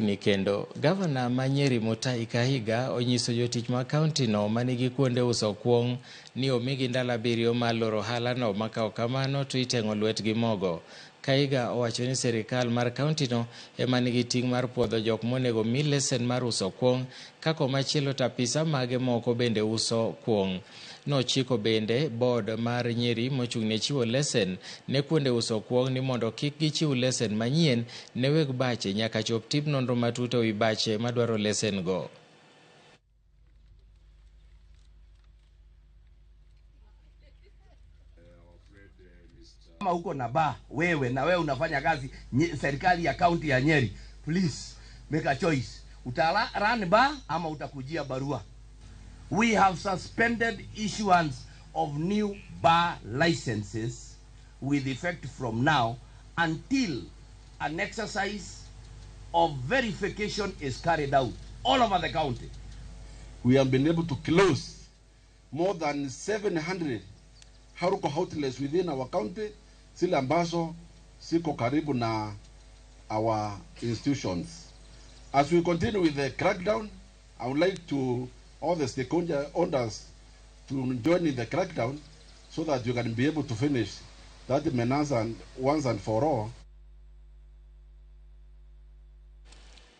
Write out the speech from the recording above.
Ni kendo gavana ma Nyeri Mutahi Kahiga onyiso jotich ma kaunti no manigi kuonde uso kuong' ni omigi ndalo 7 mar loro ohala no ma ka ok kamano to iteng'o lwetgi mogo. Kahiga owacho ni sirikal mar kaunti no ema nigi ting' mar puodho jok monego mi lesen mar uso kuong' ka komachielo to apisa mage moko bende uso kuong'. Nochiko bende board mar Nyeri mochung' ne chiwo lesen ne kuonde uso kuong' ni mondo kik gichiw lesen manyien ne weg bache nyaka chop tim nonro matut ewi bache madwaro lesen go. Kama uko na bar wewe na wewe unafanya kazi serikali ya kaunti ya Nyeri, please make a choice. Uta run bar ama utakujia barua. We have suspended issuance of new bar licenses with effect from now until an exercise of verification is carried out all over the county. We have been able to close more than 700 alcohol outlets within our county, zile ambazo ziko karibu na our institutions. As we continue with the crackdown, I would like to all the stakeholder owners to join in the crackdown so that you can be able to finish that menace and once and for all.